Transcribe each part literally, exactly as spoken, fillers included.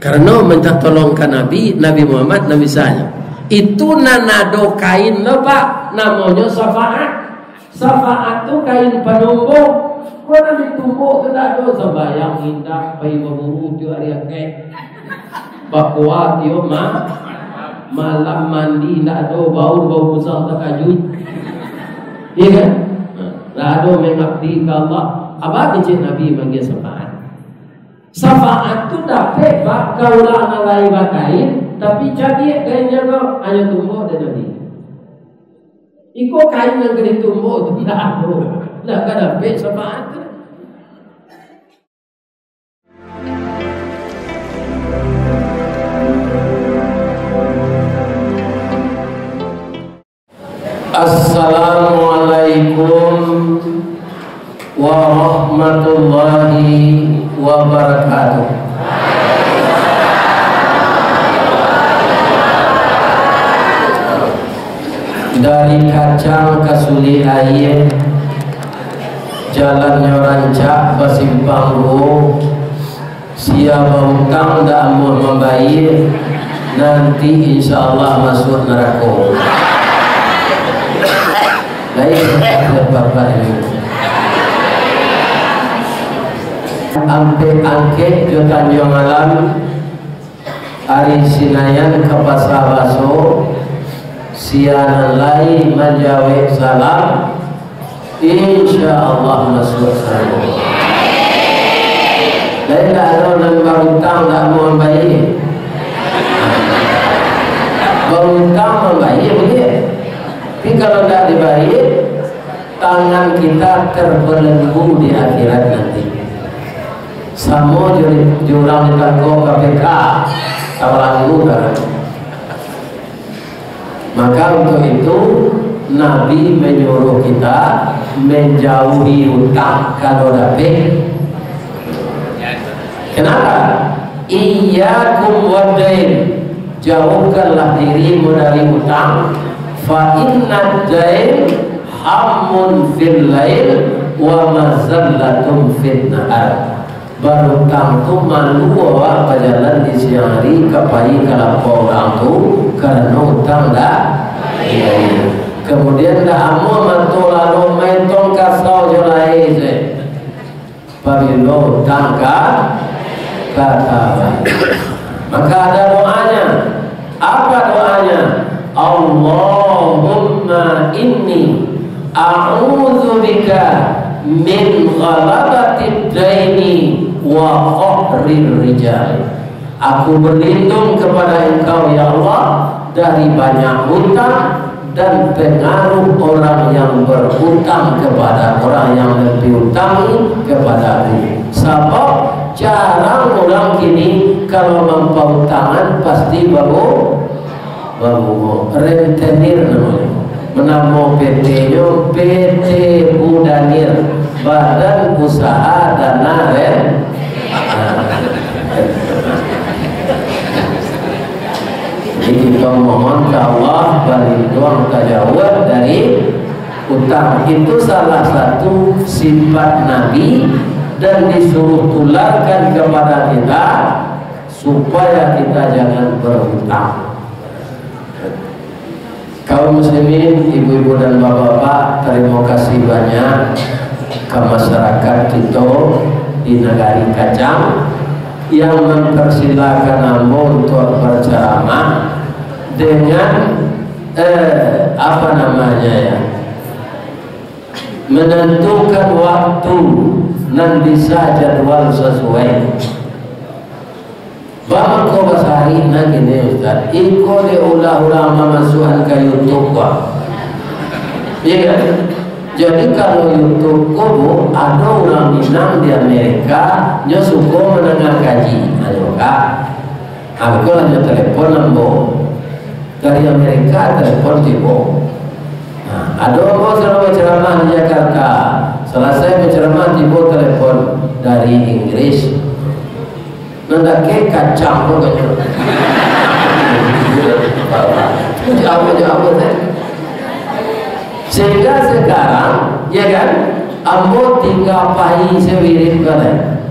Karano minta tolong ka Nabi, Nabi Muhammad, Nabi Isa nyo. Itu nan ado kain lo, Pak, namonyo syafaat. Syafaat tu kain panumbuk. Kok nan ditumbuk tu ndak ado, sambayang indak, pai baburu tiok ari akek. Bakoa tiok ma-, malam mandi ndak ado, bau, bau musang takajuik. Iya kan? Ndak ado mengabdi ka Allah. Apo kecek Nabi manggil syafaat? Syafaat tu dapek, Pak, ka urang nan lai bakain, tapi cadiak kainnyo ko, hanyo tumbuk dek Nabi. Iko kain nan ka ditumbuk tu ndak ado, ndak ka dapek syafaat tu. Assalamualaikum warahmatullahi wabarakatuh. Dari kacang ka sulik aia, jalannyo rancak basimpang duo. Sia bautang ndak amuah mambayia, nanti insya Allah masuak narako. Lain bapak ini. Ampek Angkek jo Tanjuang Alam, ari Sinayan ka Pasa Baso, sia nan lai manjawek salam, insya Allah masuak sarugo. Lain ndak ado nan bautang ndak amuah mambayia. Bautang mambayia buliah. Tapi kalau ndak dibayia, tangan kita terbelenggu di akhirat nanti. Samo jo, jo urang ditangkok K P K, tabelenggu tangan. Maka untuk itu, Nabi menyuruh kita menjauhi utang kalau dapek. Kenapa? Iyyakum waddain, jauhkanlah dirimu dari utang. Fa innad dain hammun fil lail wa mazallatun fin nahar. Barutang tu malu awak bajalan di siang hari ka pai ka lapau urang tu, karano utang dak dibayia. Kemudian dak amuah mato lalok maetong kasau jo lai se. Pabilo utang ka, ka tabayia. Maka ada doanya. Apa doanya? Allahumma inni a'udzubika min ghalabatid daini wa qahrir rijal. Aku berlindung kepada Engkau, ya Allah, dari banyak hutang dan pengaruh orang yang berhutang kepada orang yang diutangi kepadaku. Sabab jarang urang kini kalau mampautangan pasti babu-, babungo. Rentenir namonyo. Namo P T-nyo P T Budanir, Badan Usaha Dana Ren-, Jadi, kita mohon ka Allah, balinduang tajauah dari utang. Itu salah satu sifat Nabi dan disuruh tularkan kepada kita, supaya kita jangan berhutang. Kaum muslimin, ibu-ibu dan bapak-bapak, tarimo kasih banyak ka masyarakat kito di Nagari Kacang yang mempersilakan ambo untuk berceramah dengan, eh, apa namanya ya, menentukan waktu nan bisa jadwal sesuai. Bangko basari nan kini, Ustaz. Iko dek ulah urang mamasuakan ka YouTube ko. Iya kan? Jadi, kalau YouTube ko, Bu, ado urang Minang di Amerika, nyo suko mandanga kaji. Ayo, Kak. Aku lah nyo telepon ambo. Dari Amerika telepon tibo. Nah, ado ambo sadang baceramah di Jakarta. Salasai baceramah, tibo telepon dari Inggris. Nan dakek kacang tu, katanya. Jauah, jauah, teh. Sehingga sekarang, ya kan, ambo tingga pai sawirik balai.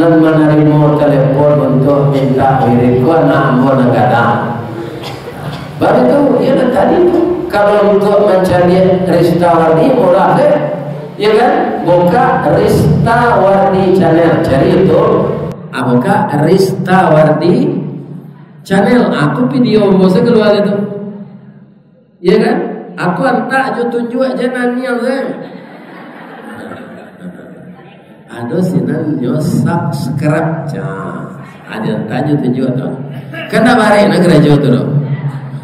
Nan manarimo telepon untuak mintak wirid ko anak ambo nan gadang. Baru tu, iyo nan tadi tu. Kalau untuak mancaliak Ristawardi murah deh. Iyo kan? Buka Ristawardi Channel, cari YouTube. Ah, buka Ristawardi Channel. Ah, tu video ambo sa kalua tu. Iyo kan? Aku antak jo tunjuak je naniang se. Ado sinan nyo subscribe ja. Ado antak jo tunjuak tu. Kan dak barek nak karajo tu doh.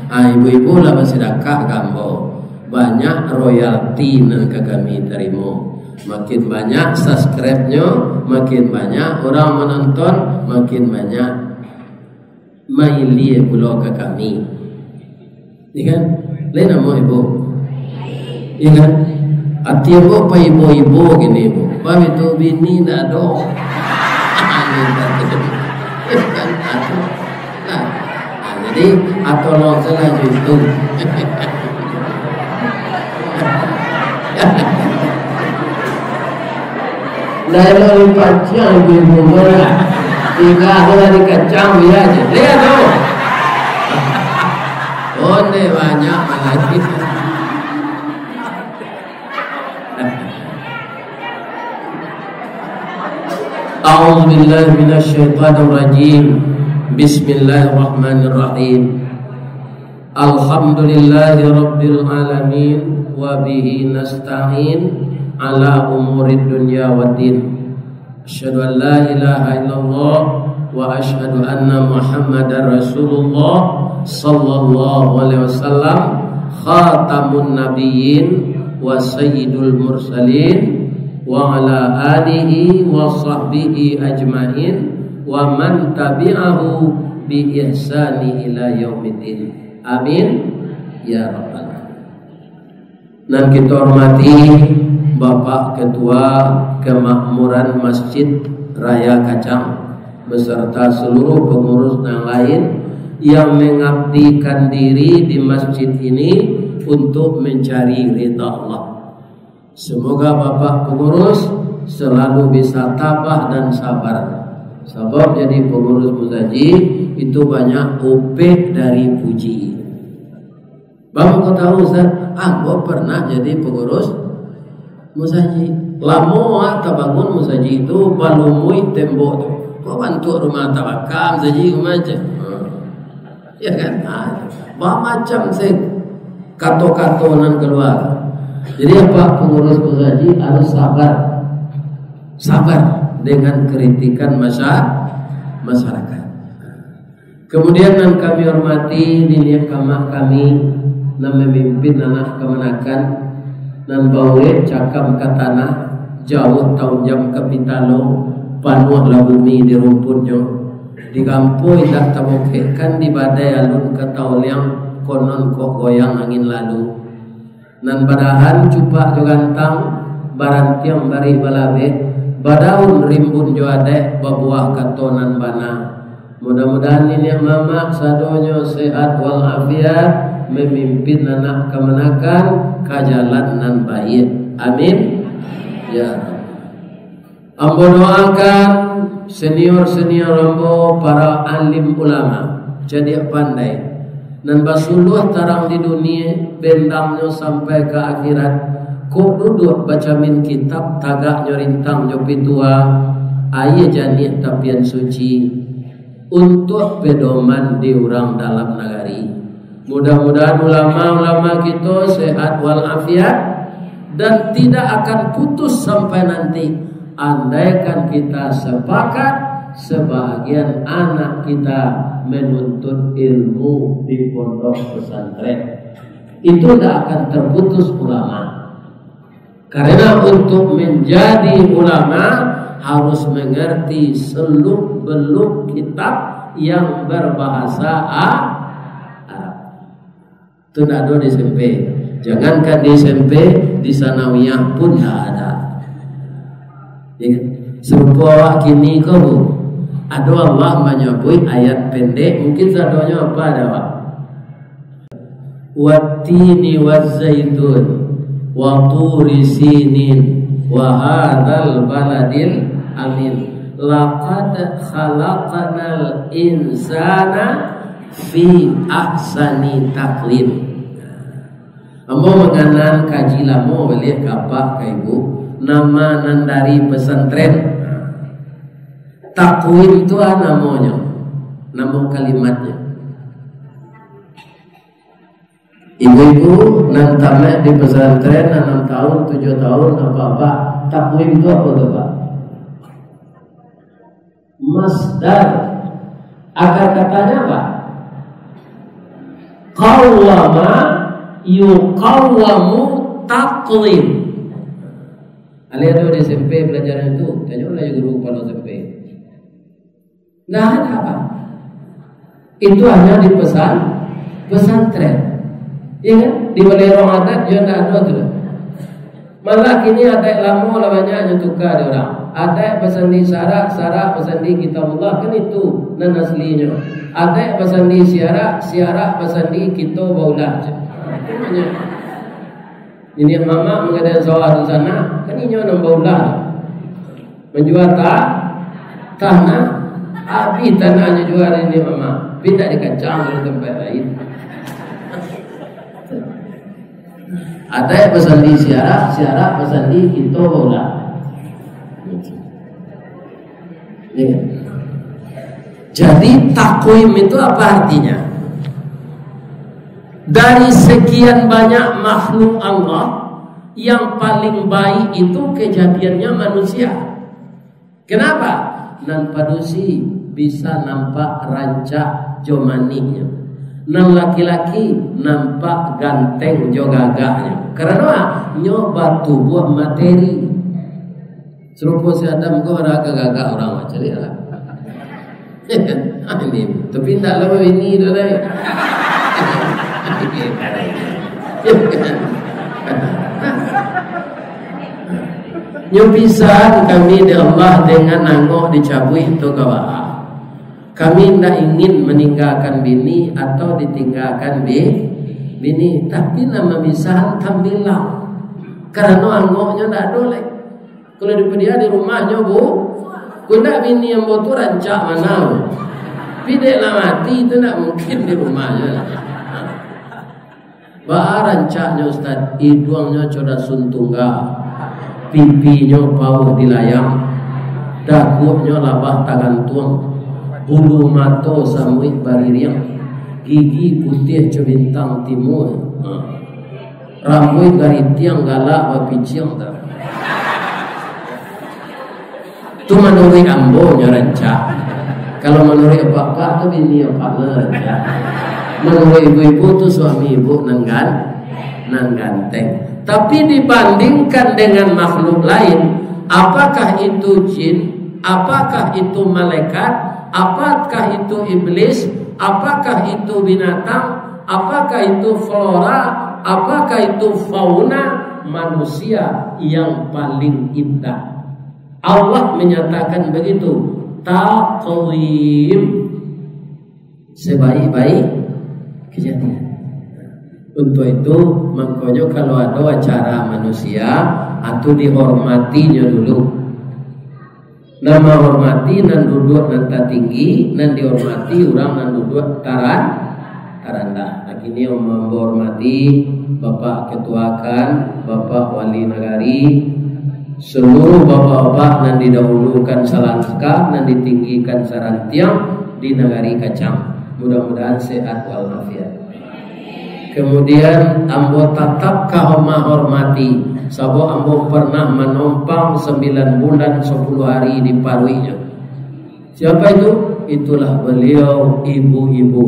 Ah, ibu-ibu lah basidakah ka ambo. Banyak royalti nan ka kami tarimo. Makin banyak subscribe-nyo, makin banyak urang manonton, makin banyak mailie pulo ka kami. Iya kan? Lain namo ibu? Iya kan? Ati ambo paibo-ibo kini, Bu. Paham itu? Bini ndak ado. Nah, nah, jadi, ah, tolong salah itu. Lah elok dipanciang ibu-ibu ko lah. Tingga tu lah dikacang, biar je. Lihat tu. Onde banyak malai. A'udzubillahi minasyaitonirrajim. Bismillahirrahmanirrahim. Alhamdulillahirabbil alamin, wa bihi nasta'in ala umurid dunya waddin. Asyhadu an la ilaha illallah wa asyhadu anna Muhammadar Rasulullah sallallahu alaihi wasallam, khatamun nabiyyin wa sayyidul mursalin, wa ala alihi wa sahbihi ajmain, wa man tabi'ahu bi ihsani ila yaumiddin. Amin, ya rabbal alamin. Nan kito hormati Bapak Ketua Kemakmuran Masjid Raya Kacang beserta seluruh pengurus nan lain yang mengabdikan diri di masjid ini untuk mencari ridha Allah. Semoga Bapak pengurus selalu bisa tabah dan sabar. Sabab jadi pengurus musajik itu banyak upek dari puji. Bang, kau tahu, Ustaz? Ambo pernah jadi pengurus musajik. Lamo ah tabangun musajik tu, balumuik tembok tu. Kok bantuak rumah tabaka musajik ko macam? Hmm. Ya kan? Ah, bamacam se kato-kato nan kalua. Jadi, apa, pengurus musajik harus sabar. Sabar dengan kritikan masya-, masyarakat. Kemudian, nan kami hormati niniak mamak kami, nan mamimpin anak kamanakan, nan bauwek cakam ka tanah, jauah taunjam ka pitalo, panuahlah bumi di rumpunnyo. Di kampo indak tabokekkan, di badai alun ka taoliang, konon kok goyang angin lalu. Nan badahan cupak jo gantang, barantiang barih balabeh, badaun rimbun jo adaik, babuah kato nan bana. Mudah-mudahan niniak mamak sadonyo sehat walafiat, mamimpin anak kamanakan ka jalan nan baiak. Amin. Ya. Ambo doakan senior-senior ambo, para alim ulama, cadiak pandai, nan basuluah tarang di dunia, bendangnyo sampai ka akhirat, kok duduak bacamin kitab, tagaknyo rintang jo pitua, aia janiah tapian suci, untuak pedoman di urang dalam nagari. Mudah-mudahan ulama-ulama kito sehat walafiat dan tidak akan putus sampai nanti. Andaikan kita sepakat, sebahagian anak kita menuntut ilmu di pondok pesantren, itu tidak akan terputus ulama. Karena untuk menjadi ulama harus mengerti seluk-beluk kitab yang berbahasa A-, Arab. Itu ndak ada di S M P. Jangankan di S M P, di sanawiyah pun ndak ada. Ya kan? Serupa awak kini ko, Bu. Ado Allah manyabuik ayat pendek, mungkin sadonyo apa ada, Pak? Wattini wazzaitun, wa turi sinin, wa hadzal baladil amin. "Laqad khalaqnal insana fi ahsani taqwim." Ambo manganan kaji lamo baliak ka apak ka ibu, nama nan dari pesantren. Takwim tu ah namonyo, namo kalimatnyo. Ibu-ibu nan tamat di pesantren, anam tahun, tujuah tahun, apak-apak, takwim tu apo tu, Pak? Masdar. Akar katanyo apo? Qawwama yuqawwamu taqwim. Alih ado di S M P pelajaran itu, tanyolah jo guru kepala S M P. Ndak ada, Pak. Itu hanya di pesan, pesantren. Iya kan? Di Balerong adat, yo ndak ada tu. Malah kini adaik lamo lah banyak nyo tuka dek urang. Adaik basandi syarak, syarak basandi Kitabullah, kan itu nan aslinyo. Adaik basandi syarak, syarak basandi kito baulah. Niniak mamak manggadaian sawah di sana, kan inyo nan baulah. Manjua ta-, tanah, abih tanahnyo jua niniak mamak. Tapi indak dikacang dari tempat lain. Adaik basandi syarak, syarak basandi kito baulah. Ya. Jadi, takwim itu apa artinya? Dari sekian banyak makhluk Allah, yang paling baik itu kejadiannya manusia. Kenapa? Nan padusi bisa nampak rancak jo manihnyo. Nan laki-laki nampak ganteng jo gagahnyo. Karano nyo batubuah materi. Sarupo si Adam ko, ado ka gagah urang, caliaklah. Ini, tapi indak lah babini tu lai. Nyo pisahan kami dek Allah dengan angok dicabuik tu ka baa. Kami indak ingin maninggakan bini atau ditinggakan bi-, bini, tapi nan mamisahan tambilang. Karano angoknyo ndak ado lai. Kalau dipadia di rumahnyo, Bu, kok indak bini ambo tu rancak bana, Bu. Pidek lah mati, itu ndak mungkin di rumahnyo. Baa rancaknyo, Ustaz? Iduangnyo codasun tungga, pipinyo pauh dilayang, daguaknyo labah tagantuang, bulu mato samuik baririang, gigi putiah co bintang timua. Ha. Rambuik garitiang galak bapiciang tu. Tu manuruik ambo nyo rancak. Kalau manuruik apak-apak tu bini apak nyo rancak. Manuruik ibu-ibu tu suami ibu nan gan-, nan ganteng. Tapi dibandingkan dengan makhluk lain, apakah itu jin, apakah itu malaikat, apakah itu iblis, apakah itu binatang, apakah itu flora, apakah itu fauna, manusia yang paling indah. Allah menyatakan begitu, taqwim, sebaik-baik kejadian. Untuk itu, mangkonyo kalau ado acara manusia, atu dihormatinyo dulu. Nan mahormati nan duduak nan tatinggi, nan dihormati urang nan duduak taran-, tarandah. Nah, kini ambo hormati Bapak Ketua KAN, Bapak Wali Nagari, seluruh bapak-bapak nan didahulukan salangkah, nan ditinggikan sarantiang di Nagari Kacang. Mudah-mudahan sehat walafiat. Kemudian, ambo tatap ka mahormati, sabab ambo pernah manompang sambilan bulan sapuluah hari di paruiknyo. Siapa itu? Itulah beliau, ibu-ibu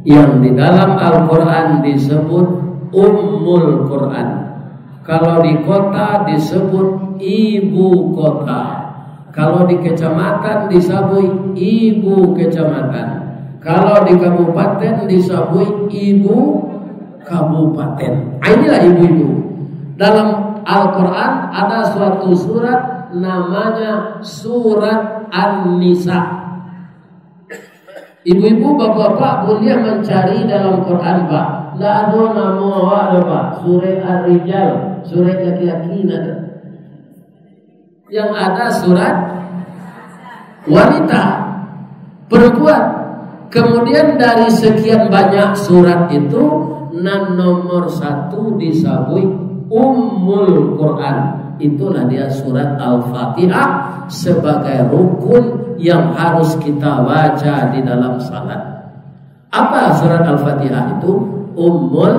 yang di dalam Al-Quran disebut Ummul Quran. Kalau di kota disebut ibu kota. Kalau di kecamatan disabuik ibu kecamatan. Kalau di kabupaten disabuik ibu kabupaten. Ah, inilah ibu-ibu. Dalam Al-Quran ada suatu surat namanya Surat An-Nisa. Ibu-ibu, bapak-bapak boleh mencari dalam Quran, Pak. Ndak ado namo awak doh, Pak. Surat Ar-Rijal, surat laki-laki, ndak ado. Yang ada surat, Wanita, perempuan. Kemudian dari sekian banyak surat itu, nan nomor satu disabuik Ummul Quran. Itulah dia surat Al-Fatihah sebagai rukun yang harus kita baca di dalam salat. Apa surat Al-Fatihah itu? Ummul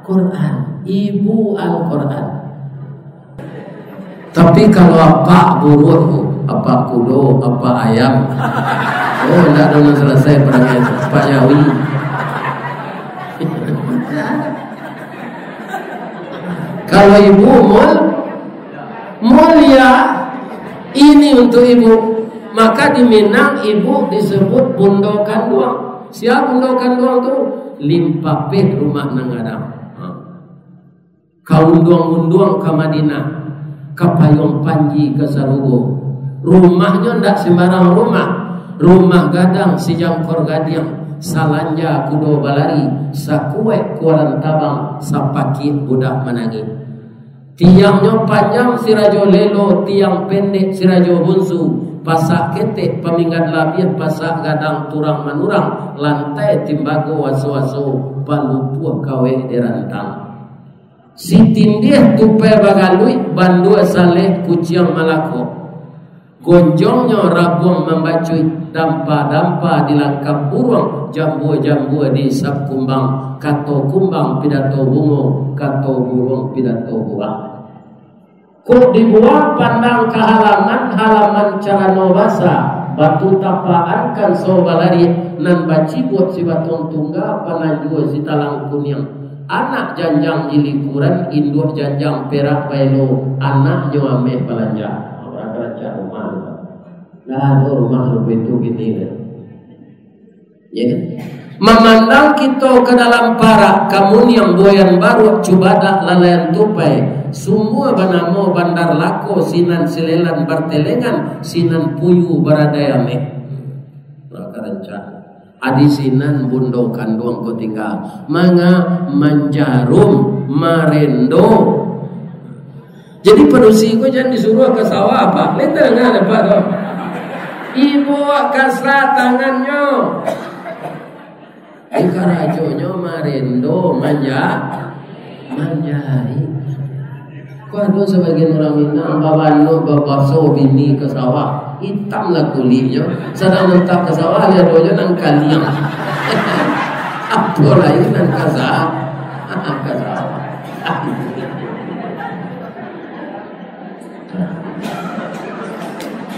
Quran, ibu Al-Quran. Tapi kalau apak buruak tu, apak kudo, apak ayam, oh, ndak ada nan selesai perangai tu, apak nyawi. Kalau ibu mul-, mulia, ini untuk ibu. Maka di Minang ibu disebut bundo kanduang. Sia bundo kanduang tu? Limpapeh rumah nan gadang. Ha. Ka unduang-unduang ka Madinah, ka payuang panji ka sarugo. Rumahnyo ndak sembarang rumah. Rumah gadang sijangkor gadiang, salanja kudo balari, sakuek kuaran tabang, sapakiak budak manangih. Tiangnyo panjang si rajo lelo, tiang pendek si rajo bunsu, pasak ketek paminggat labiah, pasak gadang turang manurang, lantai timbago aso-aso, palupuah kawek dirantang. Sitindih tupai bagaluik, bandua saleh kuciang malako. Gonjongnyo rabuang mambacuik, dampa-dampa dilangkap buruang, jambua-jambua diisap kumbang, kato kumbang pidato bungo, kato buruang pidato buak. Kok dibuang pandang ka halaman, halaman carano basa, batu tapaan kanso balariak, nan bacibuak sibatuang tungga, pananjua sitalang kuniang. Anak janjang jilikuran, induak janjang perak baelo, anaknyo ameh balanja. Urang ka rancak rumah tu. Lah ado rumah rupo itu kini tu. Ya kan? Mamandang kito ka dalam parak, kamuniang buayan baruak, cubadak lalaian tupai, sumua banamo Bandar Lako, sinan silelan bartelengan, sinan puyu baradai ameh. Urang ka rancak. Adi sinan bundo kanduang ko tingga. Manga? Manjarum, marendo. Jadi padusi ko jan disuruah ka sawah, Pak. Lai tadanga dek Apak tu. Ibo awak kasa tangannyo. Di karajonyo marendo, manja-, manjahik. Ko ado sabagian urang Minang, babanuk, babaso bini ka sawah, itamlah kuliknyo, sadang mantap ka sawah, liadonyo nan kaliang. Apo lai nan ka sa-, ka sawah.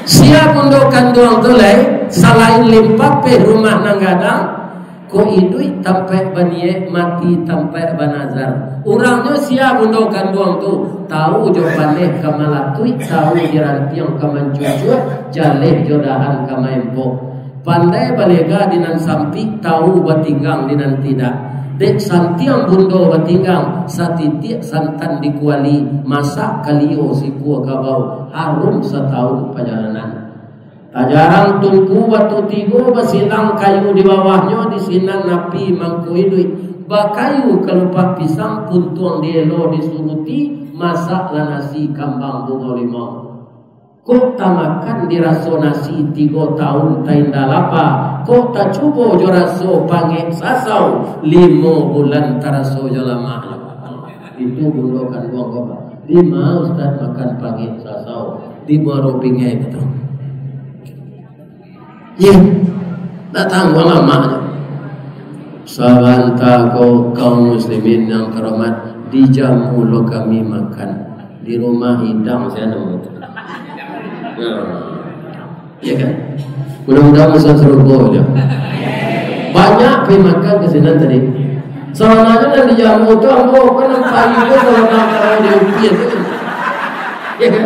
Sia bundo kanduang tu lai, salain limpapeh rumah nan gadang, ko iduik tampaik baniaik, mati tampaik banazar. Urangnyo sia bundo kanduang tu? Tau jo paneh ka malatuik, tau jo rantiang ka mancucuak, jaleh jo dahan ka maempok. Pandai balega di nan sampik, tau batinggang di nan tidak. Dek santiang bundo batinggang, satitiak santan di kuali, masak kalio sikua kabau, harum satahun pajalanan. Tajarang tungku batu tigo, basilang kayu di bawahnyo, di sinan api mangko iduik. Bakayu kalupak pisang, puntuang dielo disuruti, masaklah nasi kambang bungo limau. Kok tamakan diraso nasi tigo taun tainda lapa, kok tacubo jo raso pangek sasau, limo bulan taraso jo lamaknyo. Itu bundo kanduang ko, Pak. Dima Ustaz makan pangek sasau? Di Muaro Bingai tu. Ye, datang ko lamaknyo. Sabanta ko, kaum muslimin yang terhormat, dijamu lo kami makan. Di rumah hidang sia namo tu. Nah, ya kan? Mudah-mudahan bisa sarupo jo. Banyak pai makan ka sinan tadi. Sabananyo nan dijamu tu ambo kan nampak itu kalau nak taruh di rupiah tu. Ya kan?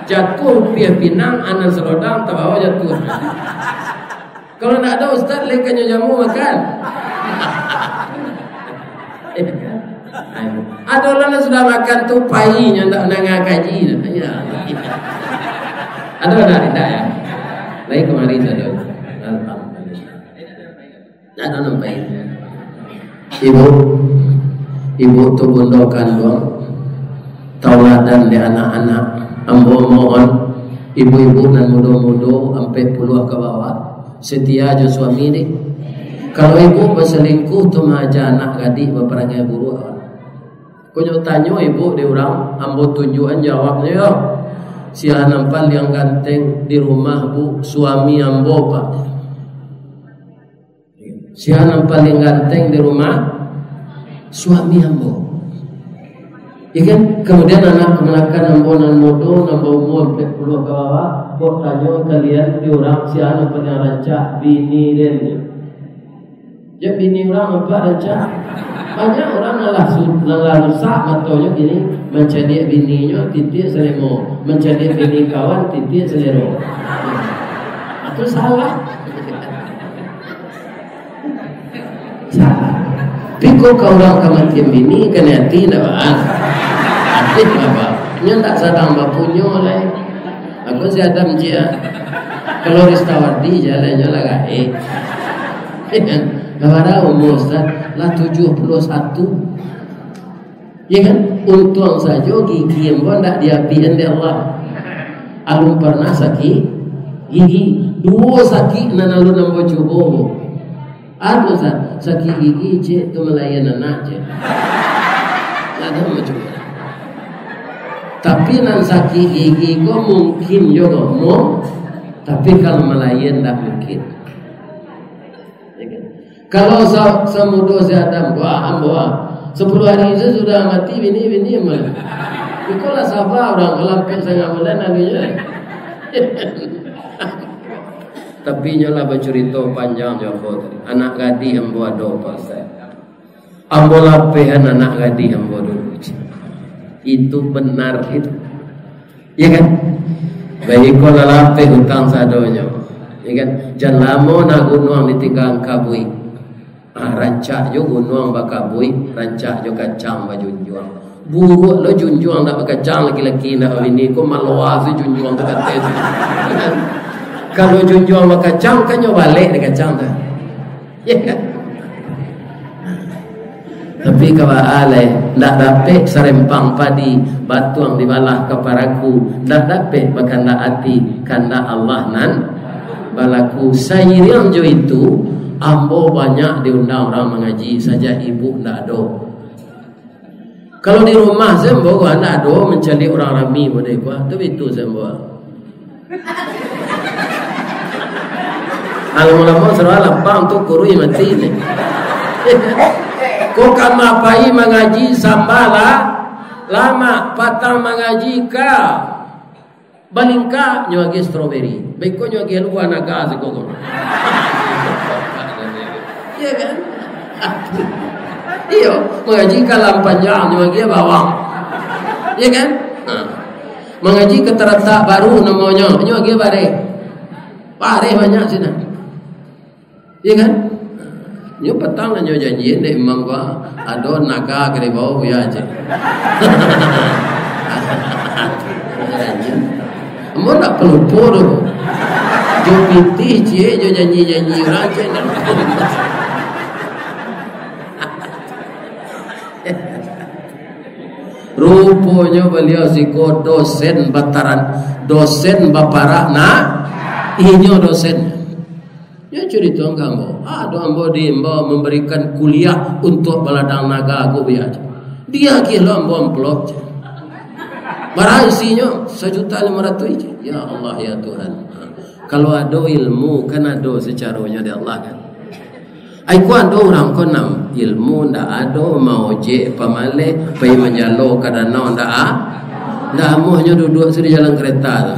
Jatuah rupiah pinang, anak salodang tabawa jatuah. Kalau ndak ado ustaz, lai kanyo jamu makan. Ado lah nan sudah makan tu, painyo ndak mandanga kaji. Ya. Ado lah, indak ya? Lai kamari sajo. Alhamdulillah. Ndak ado nan pai. Ibu, ibu tu bundo kanduang, tauladan di anak-anak. Ambo mohon, Ibu-ibu nan mudo-mudo, ampek puluah ka bawah, setia jo suami deh. Kalau ibu basalingkuh tu, maaja anak gadih baparangai buruak. Kok nyo tanyo ibu di urang, ambo tunjuakan jawabnyo yo. Sia nan paliang ganteng di rumah, Bu, suami ambo, Pak. Sia nan paliang ganteng di rumah, suami ambo. Ya kan? Kemudian anak kamanakan ambo nan mudo, nan baumua ampek puluah ka bawah, kok tanyo kalian di urang, sia nan paliang rancak, bini den. Ya, bini urang nampak rancak. Banyak urang nan lah su-, nan lah rusak matonyo kini, mancaliak bininyo titiak salemo, mancaliak bini kawan titiak salero. Itu salah. Salah. Piko ka urang kamatian bini, kanai ati ndak baa. Ati ndak baa. Nyo ndak sadang bapunyo lai. Aku si Adam cia. Kalau Ristawardi jalannyo lah gaek. Lah bara umur, Ustaz? Lah tujuah puluah satu. Ya kan? Untuang sajo gigi ambo ndak diapikan dek Allah. Alun parnah sakik gigi. Duo sakik nan alun ambo cubo. Ado sa-, sakik gigi, cek, tu malayan anak, cek. Ndak ado ambo cubo. Tapi nan sakik gigi ko mungkin juo, mo, tapi kalau malayan ndak mungkin. Ya kan? Kalau sa-, samudo si Adam, wah, ambo, ah, sapuluah hari tu sudah mati, bini, bini, ambo. Iko lah saba urang, kalau ampek satangah bulan, habisnyo. Tapi nyo lah bacurito panjang jo ambo tadi. Anak gadih ambo ado, Pak Ustaz. Ambo lapehan anak gadih ambo dulu. Itu benar itu. Ya kan? Baiko lah lapeh utang sadonyo. Ya kan? Jan lamo nah gunuang ditinggaan kabuik. Ah, rancak jo gunuang bakabuik, rancak jo kacang bajunjuang. Buruak lo junjuang ndak bakacang, laki-laki ndak babini ko, maloa se junjuang tu ka ateh tu. Kalau junjuang bakacang, kan nyo balek dek kacang tu. Ya kan? Tapi ka baa lai, ndak dapek sarempang padi, batuang dibalah ka paraku, ndak dapek bakandak ati, kandak Allah nan balaku. Sairiang jo itu, ambo banyak diundang urang mangaji, sajak ibu ndak ado. Kalau di rumah se ambo ko ndak ado mancaliak urang rami model ko, tu bitu se ambo. Lamo-lamo surang lapang tu kuruih mati ni. Ko kama pai mangaji samba lah, lamak, patang mangaji ka Balingka, nyo agiah stroberi. Beko nyo agiah lubuak naga siko ko. Iya kan? Iyo, mangaji ka Lampang Jang, nyo agiah bawang. Iya kan? Ha. Mangaji ka Taratak Baru namonyo, nyo agiah bareh. Bareh banyak sinan. Iya kan? Nyo patang lah nyo janji dek imam ko, ado naga ka dibawa buya ciek. Ambo ndak palupo doh. Jo pitih ciek, jo janji-janji urang ciek ndak. Ruponyo baliau siko dosen bataran, dosen baparak na, inyo dosen. Nyo curito ka ambo, ado ambo diimbau mambarikan kuliah untuak baladang naga ko, buya. Diagiah lo ambo amplop. Bara isinyo? Sajuta limo ratuih. Ya Allah, ya Tuhan. Kalau ado ilmu, kan ado sacaronyo dek Allah, kan? Ai ko ado urang ko nan ilmu ndak ado, maojek, pamaleh, pai manjalo ka danau ndak a-, ndak amuahnyo duduak se di jalan kereta tu.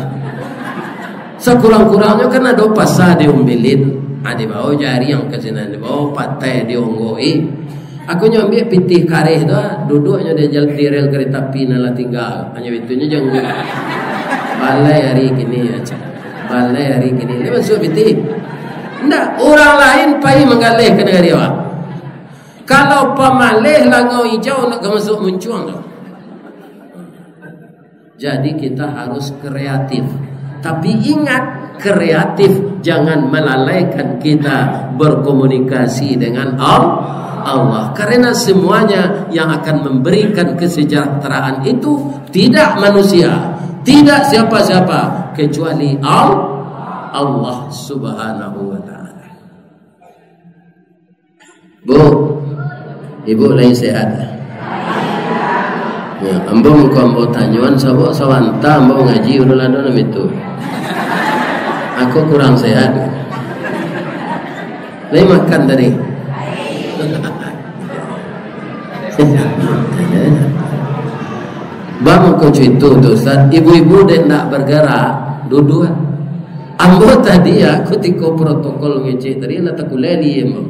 Sakurang-kurangnyo kan ado pasa di Umbilin, ah, dibawa jariang ka sinan, dibawa patai, dionggoi. Aku nyo ambiak pitih kareh tu, ah, duduaknyo di jal-, di rel kereta api nan lah tingga. Hanyo itu nyo jangguik. Balai hari kini, ah, cak. Balai hari kini. Ini masuak pitih. Ndak, urang lain pai manggaleh ka nagari awak. Kalau pamaleh langau ijau, ndak ka masuak muncuang tu. Jadi, kita harus kreatif. Tapi ingat, kreatif jangan melalaikan kita berkomunikasi dengan Al-, Allah. Karena semuanya yang akan memberikan kesejahteraan itu tidak manusia, Tidak siapa-siapa kecuali Al-, Allah Subhanahu wa Ta'ala. Bu, ibu lai sehat? Ya, ambo mangko ambo tanyoan, sabab sabanta ambo ngaji, urang ado nan itu. Aku kurang sehat. Lai makan tadi? Bang, mangko cuito tu, Ustaz. Ibu-ibu dek ndak bergerak, duduak. Ambo tadi, ya, kutiko protokol ngecek tadi, lah takulai di ambo.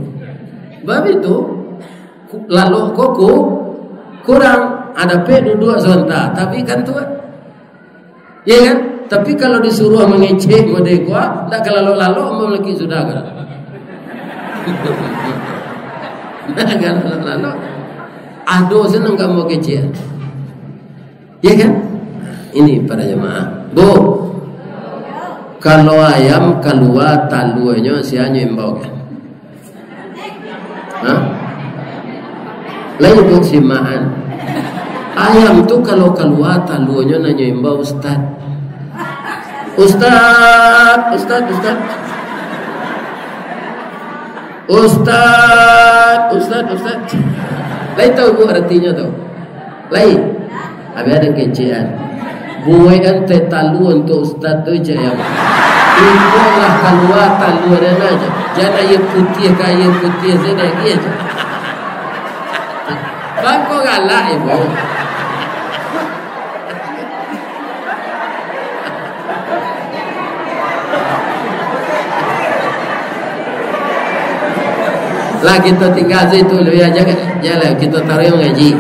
Bab itu, ku-, lalok ko ku-, kurang. Ada pe duduak sabanta, tapi kan tu, ya kan? Tapi kalau disuruh mangecek model ko, ndak ka lalok-lalok, ambo lagi sudah kan. Ndak ka lalok-lalok. Ado senang ka ambo kecek. Ya kan? Ini para jamaah. Bu, kalau ayam kalua taluanyo, sia nyo imbau kan? Hah? Lai buek simaan. Ayam tu kalau kalua taluanyo, nan nyo imbau ustaz. Ustaz, ustaz, ustaz. Ustaz, ustaz, ustaz. Lai tahu bu aratinyo tu? Lai. Habis ado kecekan. Buekan teh talua untuak ustaz tu, cek ayam. Iko lah kalua talua den aja. Jan aia putiah ka aia putiah sajo, aia aja. Bangko galak ibu. Lah, kito tinggal situ, lebih aja kan? Jalan, kito taruih mangaji.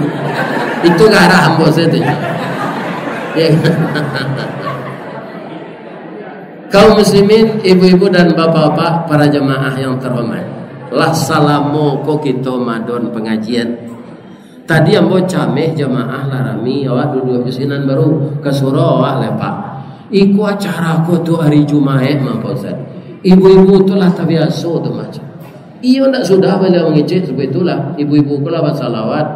Itu garah ambo situ. Ya. Kaum muslimin, ibu-ibu dan bapak-bapak, para jamaah yang terhormat. Lah salamo ko kito madon pengajian. Tadi ambo cameh jamaah lah rami, awak duduak di sinan baru, ka surau awak lepak. Iko acara ko tu ari Jumaik mah, Pak Ustaz. Ibu-ibu tu lah tabiaso tu macam. Iyo ndak sudah baliau mangecek sabagai itulah. Ibu-ibu ko lah basalawat.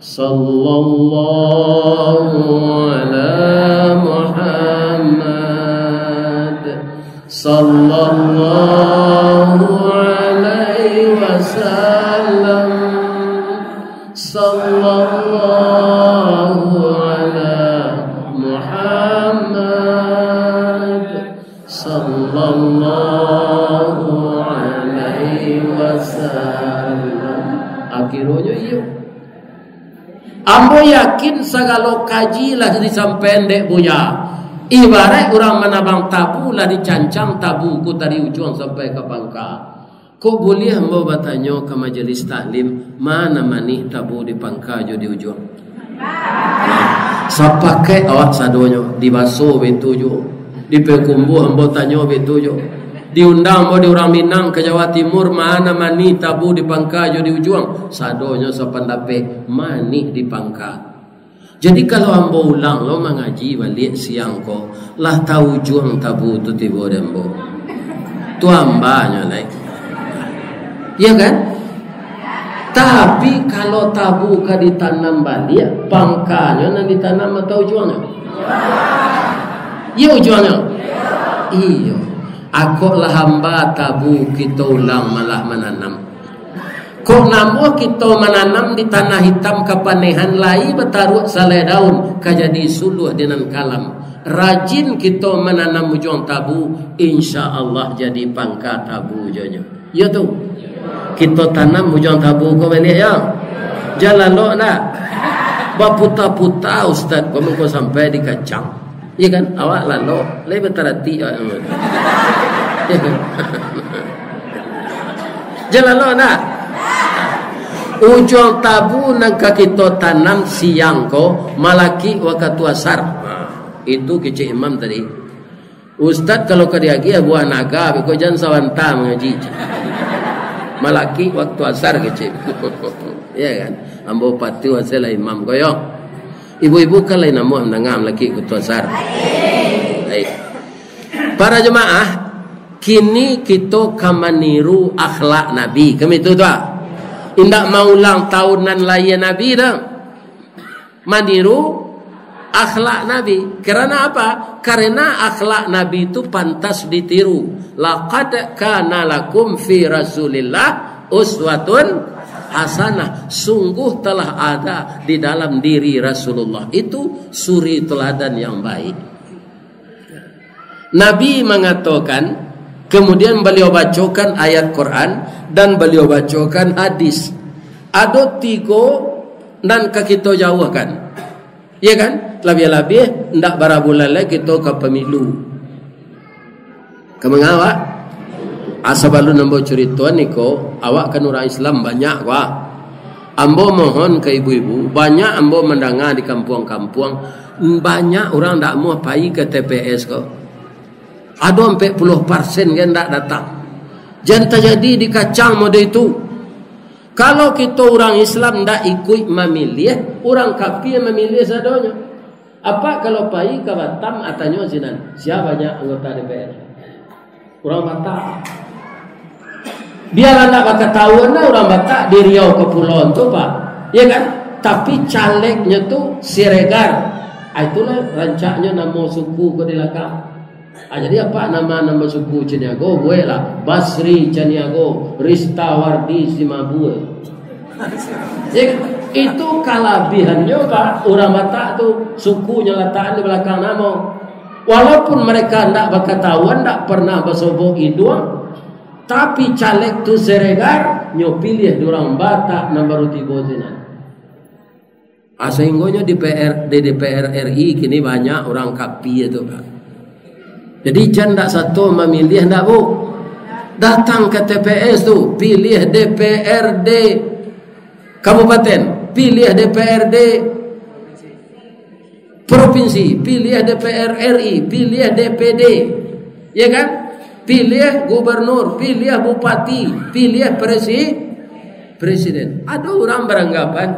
Sallallahu ala Muhammad. Sallallahu alaihi wasallam. Sallallahu ala Muhammad. Sallallahu alaihi wasallam. Akhironyo iyo. Ambo yakin sagalo kaji lah disampaian dek Buya. Ibaraik urang manabang tabu lah dicancang tabu ko dari ujuang sampai ka pangka. Kok buliah ambo batanyo ka majelis taklim, ma nan manih tabu di pangka jo di ujuang? Sapakaik awak sadonyo, di Baso baitu juo, di Payakumbuah ambo tanyo baitu juo, diundang ambo di urang Minang ka Jawa Timur, ma nan manih tabu di pangka jo di ujuang? Sadonyo sapandapek, manih di pangka. Jadi, kalau ambo ulang lo mangaji baliak siang ko, lah taujuang tabu tu tibo di ambo. Tu ambanyo lai. Iya kan? Tapi, kalau tabu ka ditanam baliak, pangkanyo nan ditanam atau ujuangnyo? Iya ujuangnyo? Iyo. Akok lah amba tabu kito ulang malah mananam. Kok namuah kito mananam di tanah itam kapanehan lai bataruak salai daun, ka jadi suluah di nan kalam. Rajin kito mananam ujuang tabu, insya Allah jadi pangka tabu jonyo. Iyo tu. Kito tanam ujuang tabu ko baliak yo. Jan lalok ndak? Baputa-puta ustaz ko mangko sampai di kacang. Iya kan? Awak lalok, lai bataratik awak. Jan lalok ndak? Ujuang tabu nan ka kito tanam siang ko, malakik wakatu asar. Nah, itu kecek imam tadi. Ustaz kalau ka diagiah buah naga, beko jan sabanta mangaji. Malakik waktu asar kecek. Iya kan? Ambo patuah sajolah imam ko yo. Ibu-ibu kan lai namuah mandanga malakik waktu asar. Baik. Para jemaah, kini kito ka maniru akhlak Nabi. Kan itu tu ah. Indak maulang tahun nan lahia Nabi dah. Maniru Akhlak Nabi. Karena apa? Karena akhlak Nabi itu pantas ditiru. "Laqad kana lakum fi Rasulillah uswatun hasanah." Sungguh telah ada di dalam diri Rasulullah itu suri teladan yang baik. Nabi mengatakan, kemudian beliau bacokan ayat Quran dan beliau bacokan hadis. Ado tigo nan ka kito jauahkan. Ya kan? Labiah-labiah ndak bara bulan lai kito ka pemilu. Ka manga awak? Ah, sabalun ambo curito niko, awak kan urang Islam banyak ko. Ambo mohon ka ibu-ibu, banyak ambo mandanga di kampuang-kampuang, banyak urang ndak amuah pai ka T P S ko. Ado ampek puluah persen kan ndak datang. Jan tajadi di kacang model itu. Kalau kito urang Islam ndak ikuik mamiliah, urang kapia mamiliah sadonyo. Apak kalau pai ka Batam, atanyo sinan, sia banyak anggota D P R? Urang Batak. Bialah ndak bakatahuan lah urang Batak di Riau Kepulauan tu, Pak. Ya kan? Tapi calegnya tu Siregar. Ah, itulah rancaknyo namo suku ko di lakang. Ah, jadi apak nama, nama suku Caniago, bueklah Basri Caniago, Ristawardi Simabue. Ya, itu kalabihannyo, Pak, urang Batak tu, sukunyo latakan di balakang namo. Walaupun mereka ndak bakatahuan, ndak pernah basobok iduang, tapi caleg tu Siregar, nyo piliah di urang Batak nan baru tibo sinan. Ah, sahinggonyo di P R, di D P R R I kini banyak urang kapia tu, Pak. Jadi, jan ndak sato mamiliah ndak, Bu? Datang ka T P S tu, piliah D P R D kabupaten, piliah D P R D provinsi, piliah D P R R I, piliah D P D, ya kan? Piliah gubernur, piliah bupati, piliah presi-, presiden. Ado urang baranggapan,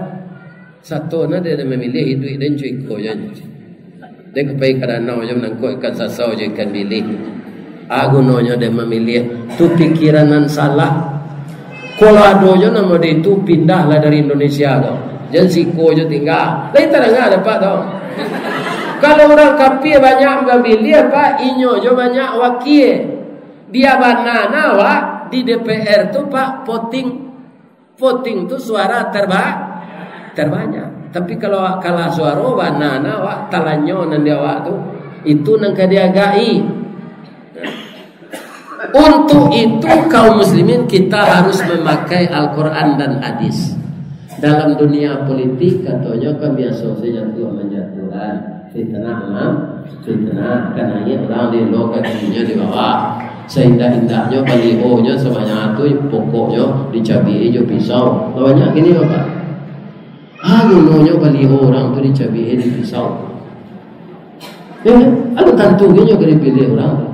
sato nah den mamiliah iduik den cuko jan. Den ka pai ka danau jo manangkok ikan sasau jo ikan bilik. Ah, gunonyo den mamiliah. Tu pikiran nan salah. Kalau ado jo namo di tu, pindahlah dari Indonesia tu. Jan siko jo tingga. Lai tadanga dapek tu. Kalau urang kapia banyak mamiliah, Pak, inyo jo banyak wakie. Bia bana nah, Pak, di D P R tu, Pak, voting. Voting tu suara terba-, terbanyak. Tapi kalau kalah suaro, bana nah, Pak, talanyo nan di awak tu. Itu nan ka diagai. Untuk itu, kaum muslimin, kita harus memakai Al-Quran dan hadis. Dalam dunia politik, katonyo kan biaso sajo jatuah manjatuahan, fitnah, ha? Fitnah, kan aia urang di lo, kakinyo di bawah. Saindak-indaknyo balihonyo sabanyak tu, pokoknyo dicabiak jo pisau. Banyak kini, Bapak. Ah, gunonyo baliho urang tu dicabiak di pisau. Ya kan? Alun tantu inyo ka dipiliah urang tu.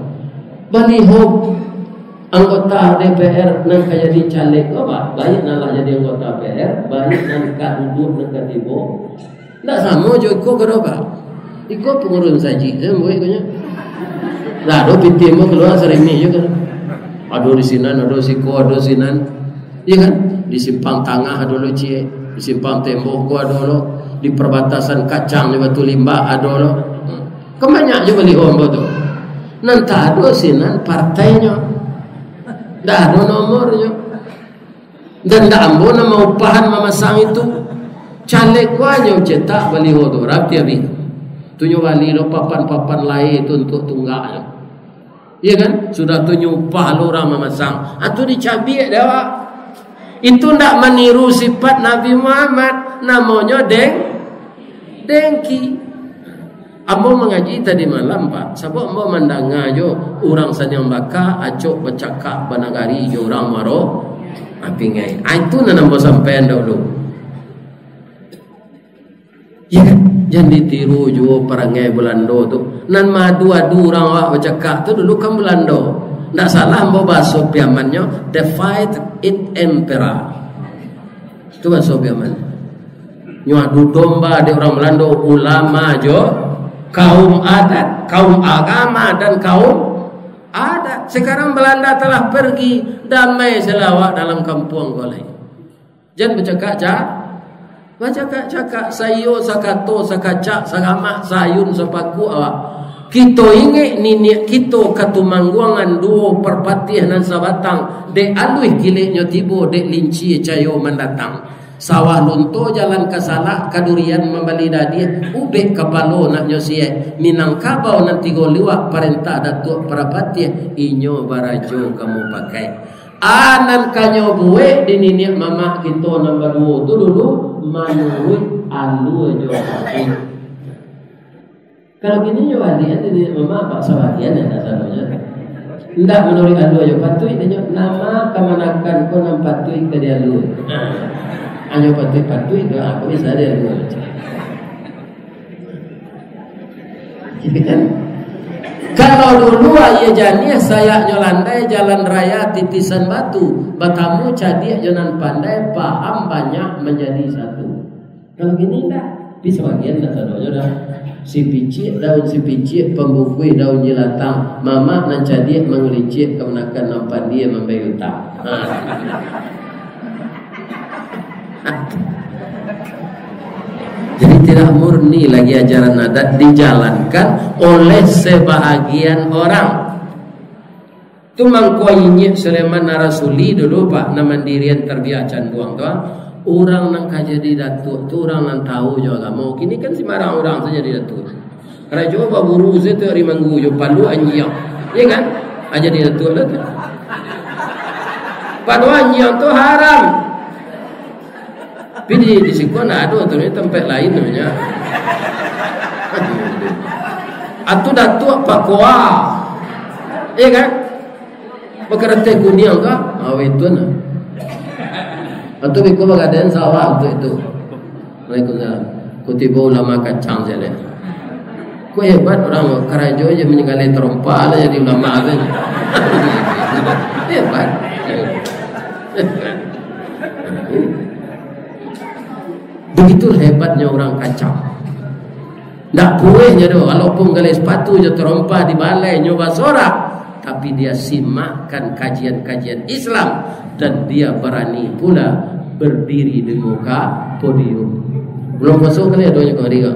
Baliho anggota D P R nan ka jadi caleg tu, Pak, baiak nan lah jadi anggota D P R, baiak nan ka duduak, nan ka tibo. Ndak samo jo iko ko doh, Pak. Iko pangurus sajik sajo buek ko nyo. Lah, ado pitih mo kalua sarimih jo kan. Ado di sinan, ado siko, ado sinan. Iya kan? Di simpang tangah ado lo ciek, di simpang tembok ko ado lo, di perbatasan kacang di Batu Limbak ado lo. Hmm. Kan banyak jo baliho ambo tu. Nan tak ado sinan partainyo. Ndak ado nomornyo. Dan ndak ambo nan maupahan mamasang itu. Caleg ko nyo cetak baliho tu, rapi abih. Tu nyo bali lo papan-papan lai tu untuak tunggaknyo. Iya kan? Sudah tu nyo upah lo urang mamasang. Ah, tu dicabiak dek awak. Itu ndak maniru sifat Nabi Muhammad. Namonyo deng-, dengki. Ambo mangaji tadi malam, Pak. Sabab ambo mandanga jo urang Saniang Baka acok bacakak banagari jo urang Muaro Apingai. Ah, itu nan ambo sampaian dahulu. Ya kan? Jan ditiru juo parangai Balando tu. Nan maadu-adu urang awak bacakak tu dulu kan Balando. Ndak salah ambo bahaso Piamannyo, "The fight it emperor." Tu bahaso Piaman. Nyo adu domba dek urang Balando, ulama jo kaum adat, kaum agama dan kaum adat. Sekarang Belanda telah pergi, damai sajo awak dalam kampuang ko lai. Jan bacakak ca-, Bacakak-cakak, saiyo sakato, sakacak, saramak, saayun, sapaku awak. Kito ingek niniak kito Katumangguangan duo Parpatiah nan sabatang, dek aluih kileknyo tibo, dek lincie cayo mandatang. Sawah lunto jalan ka Salak, ka Durian mambali dadiah, ubek kapalo nak nyo siek, Minangkabau nan tigo liwak, parentah Datuak Parapatiah, inyo barajo ka mupakai. A nan kanyo buek di niniak mamak kito nan baduo tu dulu, manuruik alua jo patuik. Kalau kini nyo baliak di niniak mamak, Pak, sabagian ya kasadonyo. Indak manuruik alua jo patuik, inyo nama kamanakan ko nan patuik ka dialua. Hanyo patuik-patuik tu, ah, ko bisa dialua. Kan? Kalau dulu aia janiah, sayaknyo landai, jalan raya titisan batu, batamu cadiak jo nan pandai, paham banyak manjadi satu. Kalau kini indak, tapi sabagian dah sadonyo dah. Sipiciak daun sipiciak, pambungkuih daun jilatang, mamak nan cadiak mangulicik, kamanakan nan pandai mambayar utang. Ha. Jadi tidak murni lagi ajaran adat dijalankan oleh sebahagian orang. Tu mangko inyiak Sulaiman Ar-Rasuli dulu, Pak, nan mandirian Tarbiah Canduang tu, ah. Urang nan ka jadi datuak tu urang nan tahu jo agamo. Kini kan simbarang urang sajo jadi datuak. Karajo baburu sajo tu ari Manggu jo palu anjiang. Iya kan? Ah, jadi datuak lah tu. Palu anjiang tu haram. Tapi di, di siko ndak ado tu, ni tampek lain namanya. Atu datuak pakoa. Iya kan? Bakarateh kuniang ka? Awe itu nah. Atu biko bagaden sawah tu itu. Waalaikumsalam. Ku tibo ulama kacang sajo. Ko hebat urang, karajo se manggaleh tarompa lah jadi ulama tu. Hebat. Begitu hebatnya urang kacang. Ndak pueh nyo doh, walaupun galeh sapatu jo tarompa di balai nyo basorak, tapi dia simakkan kajian-kajian Islam dan dia barani pula berdiri di muka podium. Bulan puaso kali adonyo kamari ko.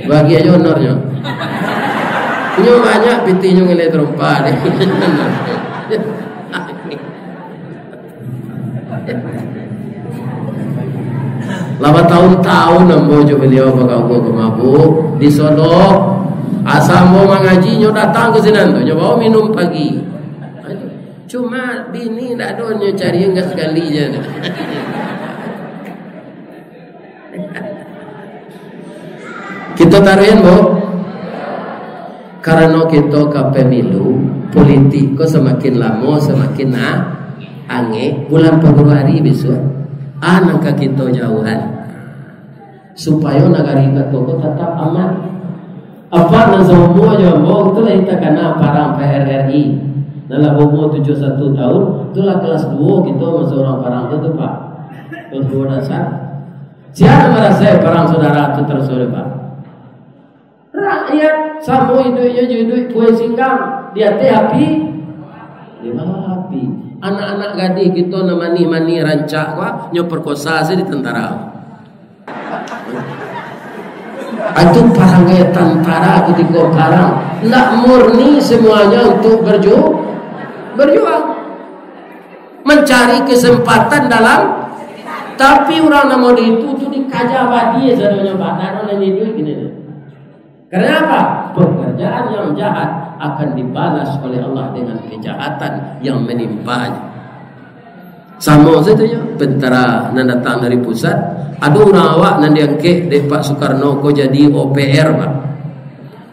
Bagi ajo honornyo. Inyo banyak pitihnyo ngaleh tarompa deh. Lah bataun-taun ambo jo baliau bakaua ka mabuk, di Solok. Asa ambo mangaji, nyo datang ka sinan tu, nyo bawa minum pagi. Cuma bini ndak ado, nyo cari angkek sakali se. Kito taruihan, Bu. Karano kito ka pemilu, politik ko samakin lamo, samakin a-, angek. Bulan Februari bisuak, a nan ka kito jauahan, supayo nagari kato ko tatap aman. Apak nan saumua jo ambo tu lah takana parang P R R I. Nan lah baumua tujuah satu taun, tu lah kelas duo kito masa urang parang tu, tu, Pak. Kelas duo dasar. Sia nan marasai parang saudara tu taraso, Pak? Rakyat, samo iduiknyo jo iduik puai singgang, di ateh api, di bawah api. Anak-anak gadih kito nan manih-manih rancak ko, nyo perkosa se di tentara. Itu parangai tantara kutiko parang. Ndak murni semuanya untuk berju-, berjuang. Mencari kesempatan dalam, tapi urang nan model itu tu dikaja badia sadonyo, Pak. Ndak ado nan iduik kini tu. Karena apa? Pekerjaan yang jahat akan dibalas oleh Allah dengan kejahatan yang menimpanya. Samo sajo, pentara nan datang dari pusat. Ado urang awak nan diangkek dek Pak Soekarno ko jadi O P R, Pak.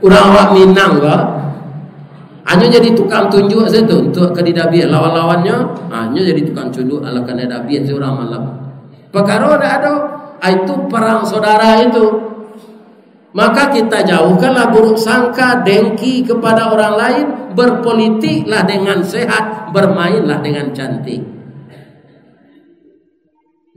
Urang awak Minang ko, hanyo jadi tukang tunjuak sajo tu, untuak ka didabiah lawan-lawannyo, hanyo jadi tukang tunjuak, alah ka didabiah sajo urang malam. Pakaro ndak ado, ah, itu parang saudara itu. Maka kita jauhkanlah buruk sangka, dengki kepada orang lain, berpolitiklah dengan sehat, bermainlah dengan cantik.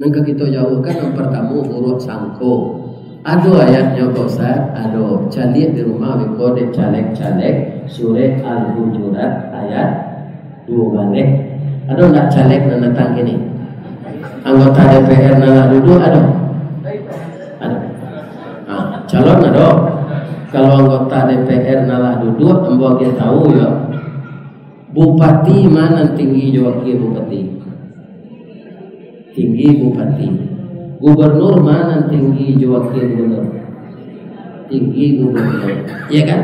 Nan ka kito jauahkan, yang pertamo, buruk sangko. Ado ayatnyo ko, Ustaz? Ado. Caliak di rumah, beko dek caleg-caleg, surek Al-Hujurat ayat duo baleh. Ado ndak caleg nan datang kini? Anggota D P R nan lah duduak ado? Calon ado. Kalau anggota D P R nan lah duduak, ambo agiah tahu yo. Bupati ma nan tinggi jo wakil bupati? Tinggi bupati. Gubernur ma nan tinggi jo wakil gubernur? Tinggi gubernur. Iya kan?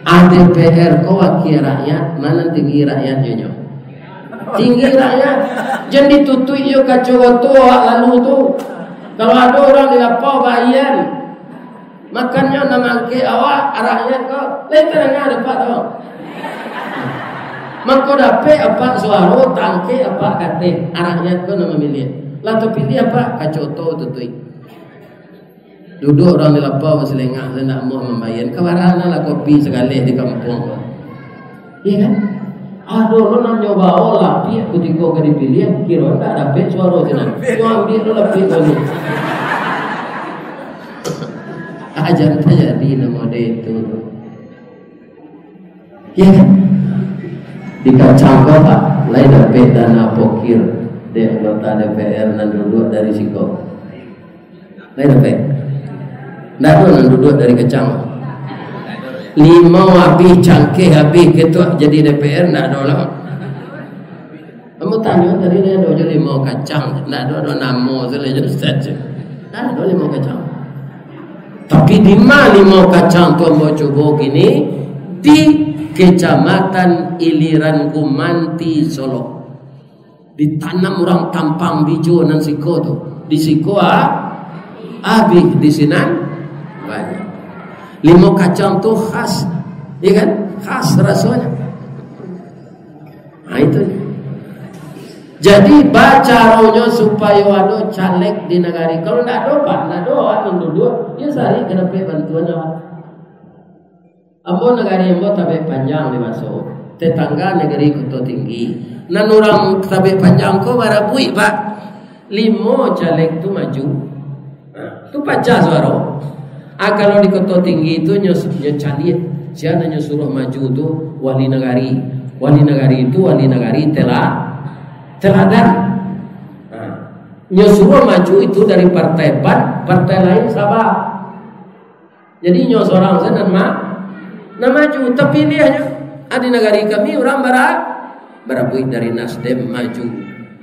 A D P R ko wakil rakyat, ma nan tinggi rakyat jo nyo? Tinggi rakyat. Jan ditutuik jo kaco boto awak lalu tu. Kalau ado urang di lapau baian, makannyo nan mangkek awak, rakyat ko, lai tadanga dek apak tu. Mako dapek apak suaro, tangkek apak kateh, rakyat ko nan mamiliah. Lah tapiliah apak, kaco boto tutuik. Duduak urang di lapau basilengah, indak amuah mambayia. Kabarana lah kopi sagaleh di kampuang. Iya kan? Ado lo nan nyo bao lapiak kutiko ka dipiliah, kiro indak dapek suaro sinan. Nyo ambiak lo lapiak baliak. Ajan tajadi nan model itu tu. Iya kan? Di kacang ko, Pak, lai dapek dana pokir dek anggota D P R nan duduak dari siko. Lai dapek? Ndak ado nan duduak dari kacang. Limau abih, cangkeh abih, ketuak jadi D P R, ndak ado lah. Ambo tanyo tadi, ndak ado jo limau kacang, ndak ado, ado namo sajo, Ustaz. Ndak ado limau kacang. Tapi di ma limau kacang tu ambo cubo kini? Di Kecamatan Iliran Gumanti, Solok. Ditanam urang tampang bijo nan siko tu. Di siko, ah, abih, di sinan banyak. Limau kacang tu khas, ya kan? Khas rasonyo. Nah, itu. Jadi, bacaronyo supayo ado caleg di nagari. Kalau ndak ado, Pak, ndak ado awak nan duduak, yo sari ka dapek bantuan awak. Ambo, nagari ambo Tabek Panjang di Baso, tetangga nagari Koto Tinggi. Nan urang Tabek Panjang ko barabuik, Pak. Limo caleg tu maju. Ha, tu pacah suaro. Ah, kalau di Koto Tinggi tu nyo, nyo caliak. Sia nan nyo suruah maju tu wali nagari. Wali nagari tu wali nagari tela-, teladan. Ha. Nyo suruah maju itu dari partai ban, partai lain saba. Jadi, nyo sorang sajo nan ma-, nan maju, tapiliahnyo. Ah, di nagari kami urang bara-, barabuik dari Nasdem maju,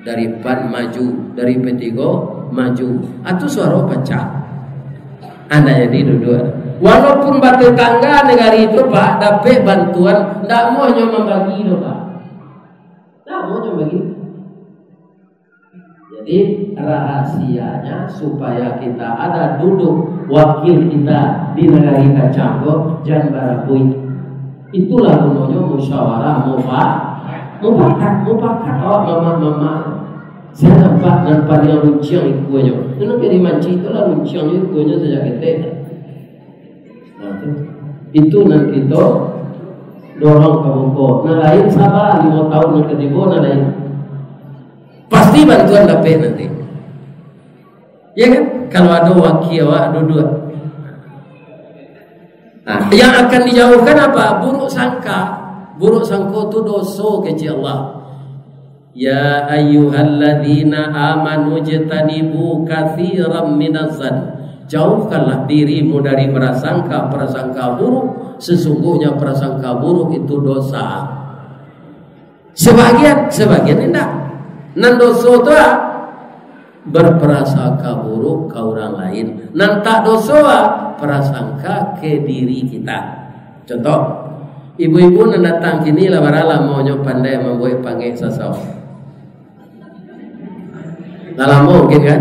dari pan maju, dari P tigo maju. Ah, tu suaro pacah. Ndak jadi duduak. Walaupun batetangga nagari tu, Pak, dapek bantuan, ndak amuah nyo mambagi doh, Pak. Ndak amuah nyo mambagi. Jadi, rahasianya supaya kita ada duduk wakil kita di nagari kacang ko, jan barabuik. Itulah guno nyo musyawarah mufa-, mufakat, mufakat awak mamak-mamak. Sia nampak nan paliang runciang ikuanyo. Nunu kari mancik tu lah runciangnyo ikuanyo sajak ketek. Nah, tu. Itu nan kito dorong ka muko. Nan lain saba, limo taun nan katibo, nan lain. Pasti bantuan dapek nanti. Ya kan? Kalau ado wakil awak duduak. Nah, yang akan dijauhkan apa? Buruk sangka. Buruk sangko tu doso kecek Allah. "Ya ayyuhalladzina amanu jtanibu katsiran minaz zan." Jauhkanlah dirimu dari prasangka-prasangka buruk. Sesungguhnya prasangka buruk itu dosa. Sebagian, sebagian indak. Nan doso tu, ah, berprasangka buruk ka urang lain. Nan tak doso, ah, prasangka ke diri kita. Contoh, ibu-ibu nan datang kini lah bara lamonyo pandai mambuek pangek sasau. Lah lamo mungkin kan?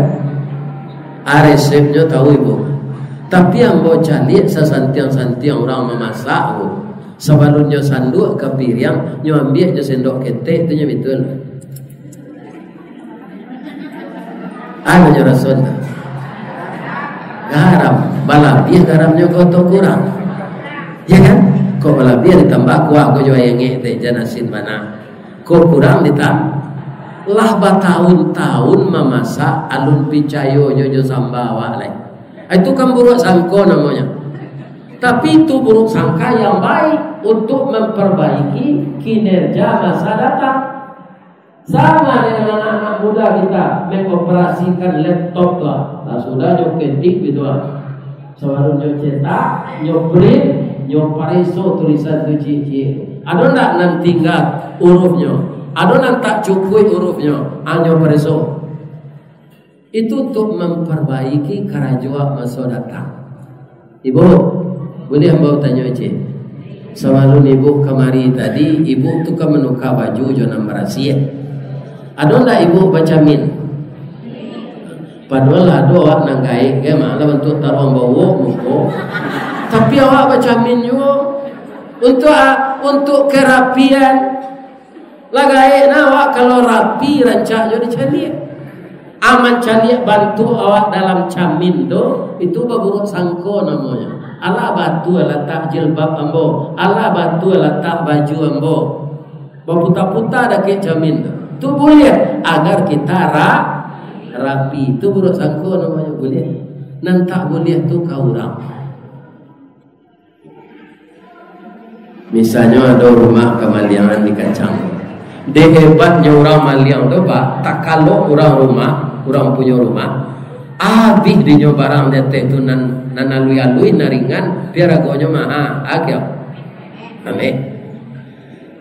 Ah, resepnyo tahu ibu. Tapi ambo caliak sasantiang-santiang urang mamasak tu. Sabalunnyo sanduak ka piriang, nyo ambiak jo sendok ketek tu nyo bitul. Anu nyo rason tu. Garam, balabiah garamnyo ko atau kurang? Ya kan? Kok balabiah ditambah kuah ko jo aia ngek teh, jan asin bana. Kok kurang ditam-, lah bataun-taun mamasak, alun picayo jo, jo samba awak lai. Itu kan buruk sangko namonyo. Tapi itu buruk sangka yang baik untuk memperbaiki kinerja masa datang. Sama dengan anak-anak muda kita mengoperasikan laptop tu, ah. Lah sudah jo ketik gitu, ah. Sabalun nyo cetak, nyo print, nyo pareso tulisan tu ciek-ciek tu. Ado ndak nan tingga urufnyo? Ado nan tak cukuik urufnyo? Ah, nyo pareso. Itu untuk memperbaiki karajo awak maso datang. Ibu, buliah ambo tanyo ciek? Sabalun ibu kamari tadi, ibu tu kan manuka baju jo nan barasiah. Ado ndak ibu bacamin? Padohal ado awak nan gaek, kan, malah bantuak taruang bawok muko. Tapi awak bacamin juo. Untuk a-, untuk kerapian. Lah gaek nah awak kalau rapi, rancak jo dicaliak. A, mancaliak bantuak awak dalam camin tu, itu baburuak sangko namonyo. Alah batua latak jilbab ambo, alah batua latak baju ambo. Baputa-puta dakek camin tu. Tu buliah, agar kita ra-, rapi. Tu buruak sangko namonyo, buliah. Nan tak buliah tu ka urang. Misalnyo ado rumah kamaliangan di kacang. Dek hebatnyo urang maliang tu, Pak, takalok urang rumah, urang punyo rumah, abih dinyo barang di ateh tu nan, nan alui-alui, nan ringan, biar agonyo maha. Agiah. Ameh.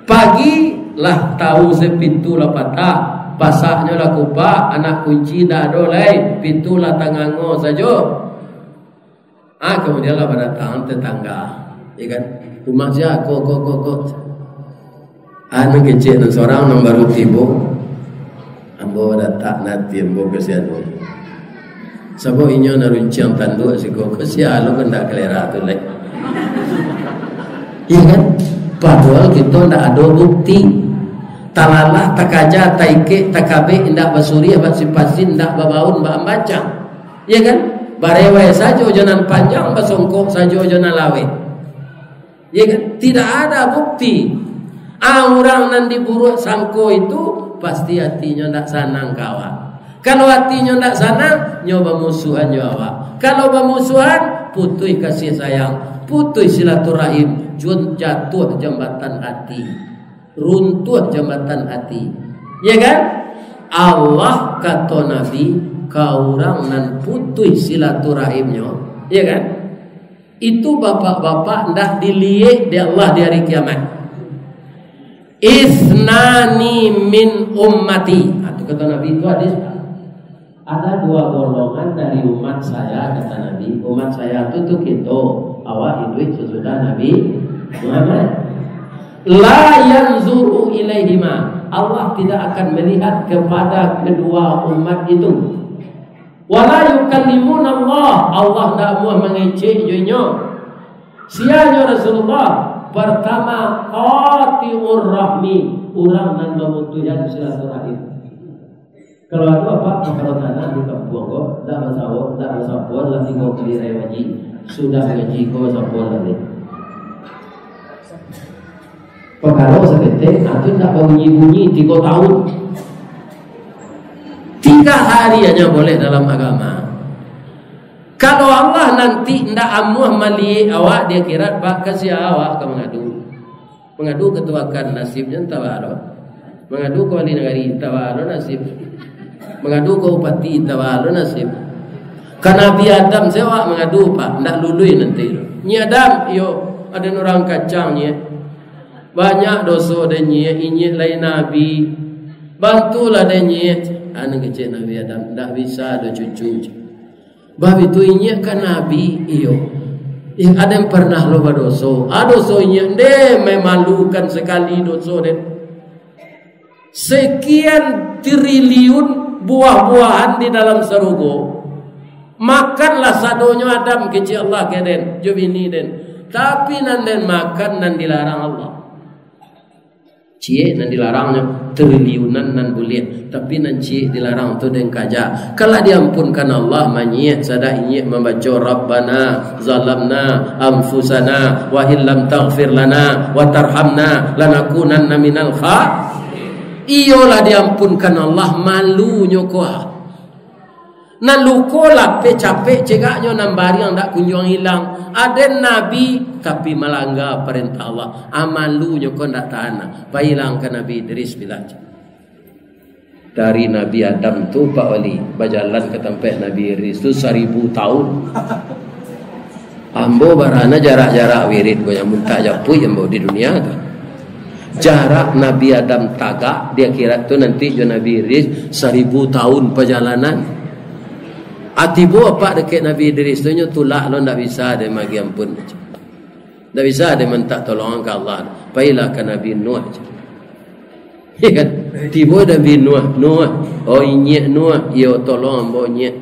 Pagi lah tau se pintu lah patah, pasaknyo lah kupak, anak kunci ndak ado lai, pintu lah tangango sajo. Ah, kamudian lah badatangan tetangga, ya kan? Rumah sia, ko, ko, ko, ko. Anu kecek nan sorang nan baru tibo. Ambo datak nati ambo kasian. Sabab inyo nan runciang tanduak siko, ko sia lo kandak kalera tu lai. Iya kan? Padohal kito ndak ado bukti. Talalah, takaja, taikek, takabek, indak basuriah, bak sipasin, indak babaun, bak ambacang. Iya kan? Barewai sajo jo nan panjang, basongkok sajo jo nan laweh. Iya kan? Tidak ada bukti. Ah, urang nan diburuak sangko itu, pasti atinyo ndak sanang ka awak. Kalau atinyo ndak sanang, nyo bamusuhan jo awak. Kalau bamusuhan, putuih kasih sayang, putuih silaturahim, jun-, jatuah jambatan hati. Runtuah jambatan hati. Ya kan? Allah, kato Nabi, ka urang nan putuih silaturahimnyo, ya kan? Itu bapak-bapak ndak diliek dek Allah di hari kiamat. "Isnani min ummati." Ah, tu kato Nabi, itu hadis. Ada dua golongan dari umat saya, kata Nabi. Umat saya tu, tu kito, awak iduik sasudah Nabi Muhammad. La yanzuru ilaihima. Allah tidak akan melihat kepada kedua umat itu. Wala yukallimuna Allah. Allah ndak amuah mangecek jo inyo. Sianyo Rasulullah? Pertama, qati'ur rahmi, urang nan mamutuihan silaturahim. Kalau ado apak pakaro tanah di kampuang ko, ndak basawo, ndak basapoan, lah tigo kali raya haji, sudah haji ko basapoan lai. Pakaro saketek, atau ndak babunyi-bunyi tigo tahun. Tiga hari aja boleh dalam agama. Kalau Allah nanti ndak amuah maliek awak di akhirat, bak ka sia awak ka mangadu? Mangadu ka tuakan, nasibnyo antah baa lo. Mangadu ka wali nagari, antah baa lo nasib. Mangadu ka bupati, antah baa lo nasib. Ka Nabi Adam se awak mangadu, Pak, ndak lului nanti tu. "Nyiak Adam," "Iyo." "Aden urang kacang, Nyiak. Banyak doso den, Nyiak, inyiak lai nabi. Bantulah den, Nyiak." Anu kecek Nabi Adam, "Ndak bisa do, cucu." Baitu inyiak kan nabi, iyo. Inyiak aden pernah lo badoso. Ah, doso inyiak nde memalukan sakali doso den. Sekian triliun buah-buahan di dalam sarugo. Makanlah sadonyo Adam, kecek Allah ka den, jo bini den. Tapi nan den makan nan dilarang Allah. Ciek nan dilarangnyo, triliunan nan buliah, tapi nan ciek dilarang tu den kaja. Kalau diampunkan Allah, manyiak sadah inyiak mambaco, "Rabbana zalamna anfusana wa illam taghfir lana wa tarhamna lanakunanna minal kha-," iyolah diampunkan Allah, malunyo ko. Nan luko lapeh capek cegaknyo, nan bariang dak kunjuang ilang. Aden nabi, tapi malangga parentah Allah. Amalunyo ko ndak tahan. Pailang ka Nabi Idris bilang. Dari Nabi Adam tu, Pak Wali, bajalan ka tampek Nabi Idris tu saribu tahun. Ambo barana jarak-jarak wirid ko, yang muntak japuik ambo di dunia tu. Jarak Nabi Adam tagak di akhirat tu nanti jo Nabi Idris saribu tahun pajalanan. Ah, tibo apak dakek Nabi Idris tu, nyo tulak lo, ndak bisa deh magi ampun. Ndak bisa deh mintak tolong ka Allah. Pailah ka Nabi Nuh. Ya kan? Tibo Nabi Nuh, Nuh, oh inyiak Nuh, iyo tolong ambo inyiak.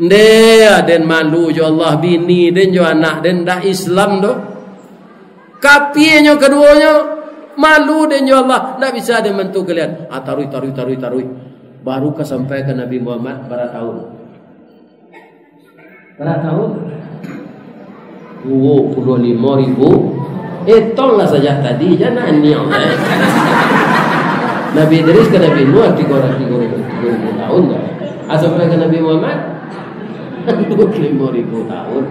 Ndeh, aden malu jo Allah, bini den jo anak den ndak Islam doh. Kapienyo kaduonyo, malu den jo Allah, ndak bisa den bantu kalian. Ah, taruih, taruih, taruih, taruih. Baru ka sampai ka Nabi Muhammad, bara tahun? Bara tahun? Duo puluah limo ribu. Etonglah sajak tadi, jan naniang, eh. Nabi Idris ka Nabi Nuh tigo ratus, tigo ribu, tigo ribu tahun, kan? Ah, sampai ka Nabi Muhammad, duo puluah limo ribu tahun.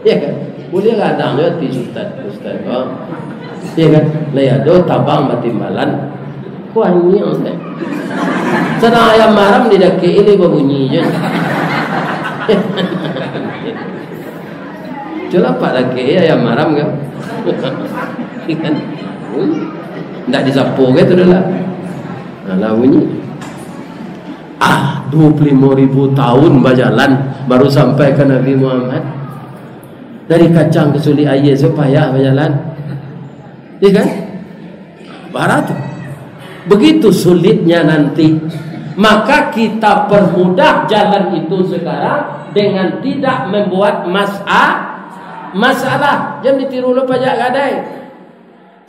Ya kan? Buliah gadang jo ati ustaz, ustaz, oh. Ya kan? Lai ado tabang batimbalan. Kuanyang, eh. Sadang ayam maram di dakek ini babunyi je. Cubo apak dakek ayam maram kan? Kan? Hmm. Ndak disapo ke tu dah lah. Nah, lah bunyi. Ah, duo puluah limo ribu tahun bajalan, baru sampai ka Nabi Muhammad. Dari kacang ka sulik aia, so payah bajalan. Ya kan? Bara tu. Begitu sulitnya nanti. Maka kita permudah jalan itu sekarang dengan tidak membuat masa-, masalah. Jan ditiru lo pajak gadai.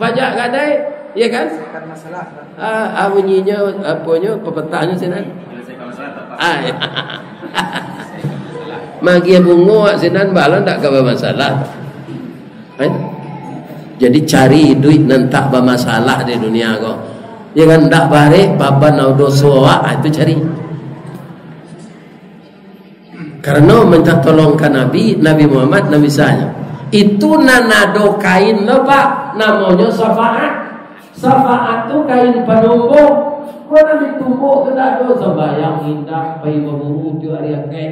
Pajak gadai, ya kan? Selesaikan masalah. Ah, ah, bunyinyo, aponyo, pepetahnyo sinan. Selesaikan masalah, tak apa. Ah, ya. Magiah bungo sinan, balo ndak ka bamasalah. Eh? Jadi cari duit nan tak bamasalah di dunia ko. Ya kan, ndak barek, baban au doso awak, ah, itu cari. Karano minta tolong ka Nabi, Nabi Muhammad, Nabi Isa nyo. Itu nan ado kain lo, Pak, namonyo syafaat. Syafaat tu kain panumbuk. Ko nan ditumbuk tu ndak ado, sambayang indak, pai baburu tiok ari akek.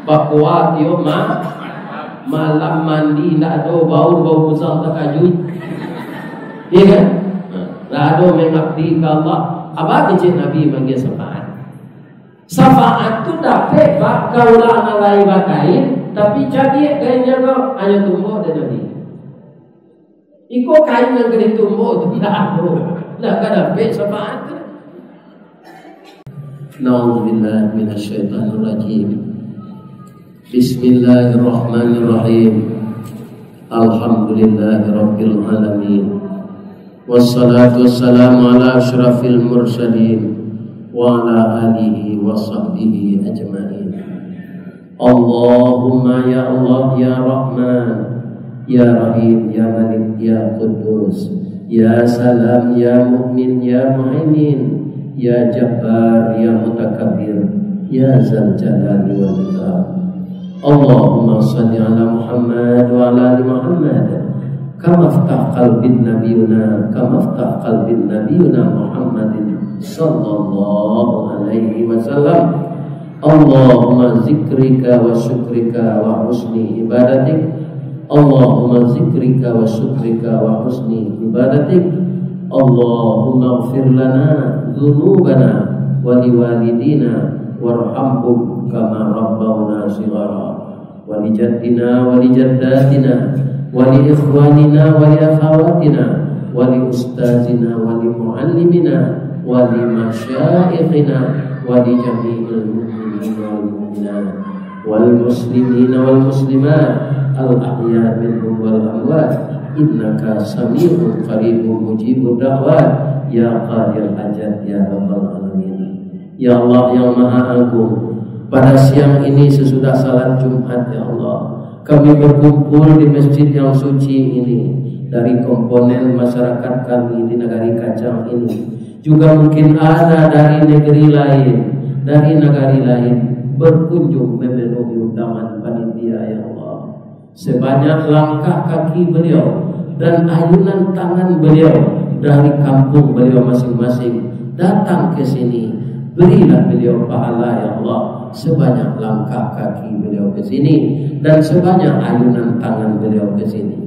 Bakoa tiok ma-, malam mandi ndak ado, bau, bau musang takajuik. Iya kan? Ndak ado mengabdi ka Allah. Apo kecek Nabi manggil syafaat? Syafaat tu dapek, Pak, ka urang nan lai bakain, tapi cadiak kainnyo ko, hanyo tumbuk dek Nabi. Iko kain nan ka ditumbuk tu ndak ado, ndak ka dapek syafaat tu. Naudzubillah minasyaitonirrajim. Bismillahirrahmanirrahim. Alhamdulillahirabbil alamin. Wassalatu wassalamu ala asyrafil mursalin wa ala alihi wa sahbihi ajmain. Allahumma ya Allah, ya Rahman, ya Rahim, ya Malik, ya Quddus, ya Salam, ya Mu'min, ya Muhaimin, ya Jabbar, ya Mutakabbir, ya Zal Jalali wal Ikram. Allahumma salli ala Muhammad wa ala ali Muhammad. Kama ftah qalbin nabiyuna, kama ftah qalbin nabiyuna Muhammadin sallallahu alaihi wasallam. Allahumma zikrika wa syukrika wa husni ibadatik. Allahumma zikrika wa syukrika wa husni ibadatik. Allahumma ighfir lana dzunubana wa liwalidina warhamhum kama rabbawna shighara. ولجدنا ولجداتنا ولإخواننا ولأخواتنا ولأستاذنا ولمعلمنا ولمشائخنا ولجميع المؤمنين والمؤمنات والمسلمين والمسلمات الأحياء منهم والأموات إنك سميع قريب مجيب الدعوات يا قاضي الحاجات يا رب العالمين. Ya Allah yang Maha Agung, pada siang ini sesudah salat Jumat, ya Allah, kami berkumpul di masjid yang suci ini, dari komponen masyarakat kami di Nagari Kacang ini, juga mungkin ada dari negeri lain, dari nagari lain, berkunjung memenuhi undangan panitia, ya Allah. Sebanyak langkah kaki beliau dan ayunan tangan beliau dari kampung beliau masing-masing datang ke sini, berilah beliau pahala, ya Allah. Sebanyak langkah kaki beliau ke sini dan sebanyak ayunan tangan beliau ke sini.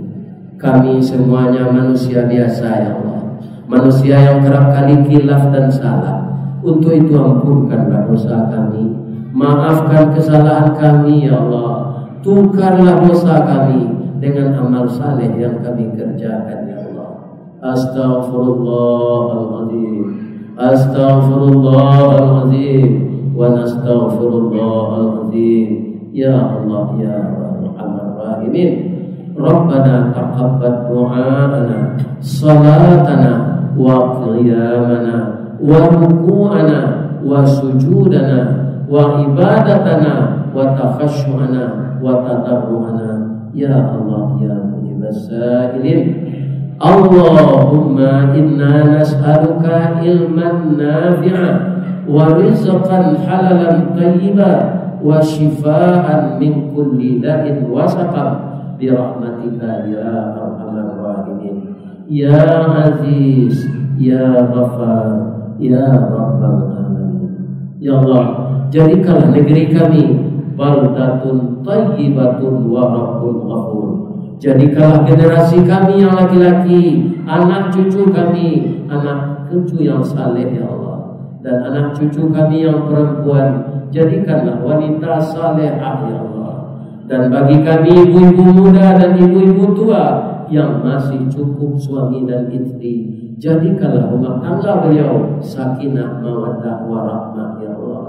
Kami semuanya manusia biasa, ya Allah. Manusia yang kerap kali khilaf dan salah. Untuk itu, ampunkanlah dosa kami. Maafkan kesalahan kami, ya Allah. Tukarlah dosa kami dengan amal saleh yang kami kerjakan, ya Allah. Astaghfirullahaladzim. Astaghfirullahaladzim. Wa nastaghfirullahaladzim. Ya Allah, ya Arhamar Rahimin. Rabbana taqabbal du'aana, salatana, wa qiyamana, wa ruku'ana, wa sujudana, wa ibadatana, wa takhasyu'ana, wa tadarru'ana. Ya Allah, ya Mujibas Sailin. Allahumma inna nas'aluka ilman nafi'a wa rizqan halalan thayyiba wa syifaan min kulli da'in wa saqam bi rahmatika ya arhamar rahimin. Ya Aziz, ya Ghaffar, ya Rabbal Alamin. Ya Allah, jadikanlah negeri kami baldatun thayyibatun wa rabbun ghafur. Jadikanlah generasi kami yang laki-laki, anak cucu kami, anak cucu yang saleh, ya Allah. Dan anak cucu kami yang perempuan, jadikanlah wanita salehah, ya Allah. Dan bagi kami ibu-ibu muda dan ibu-ibu tua yang masih cukup suami dan istri, jadikanlah rumah tangga beliau sakinah mawaddah warahmah, ya Allah.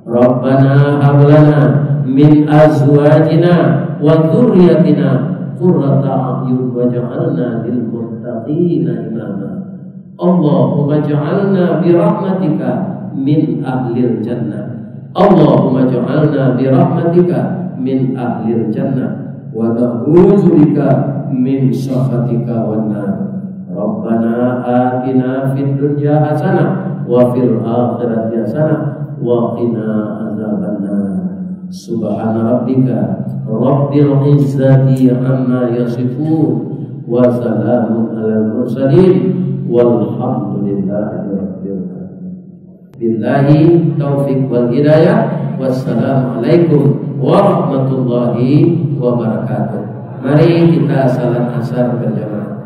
Rabbana hab lana min azwajina wa dzurriyyatina qurrata a'yun waj'alna lil muttaqina imama. Allahumma ja'alna bi rahmatika min ahlil jannah. Allahumma ja'alna bi rahmatika min ahlil jannah. Wa na'udzu bika min sakhatika wan nar. Rabbana atina fid dunya hasanah wa fil akhirati hasanah wa qina azabannar. Subhana rabbika rabbil izzati amma yasifun, wa salamun alal mursalin, walhamdulillahi rabbil alamin. Billahi taufik wal hidayah. Wassalamualaikum warahmatullahi wabarakatuh. Mari kita salat asar berjamaah.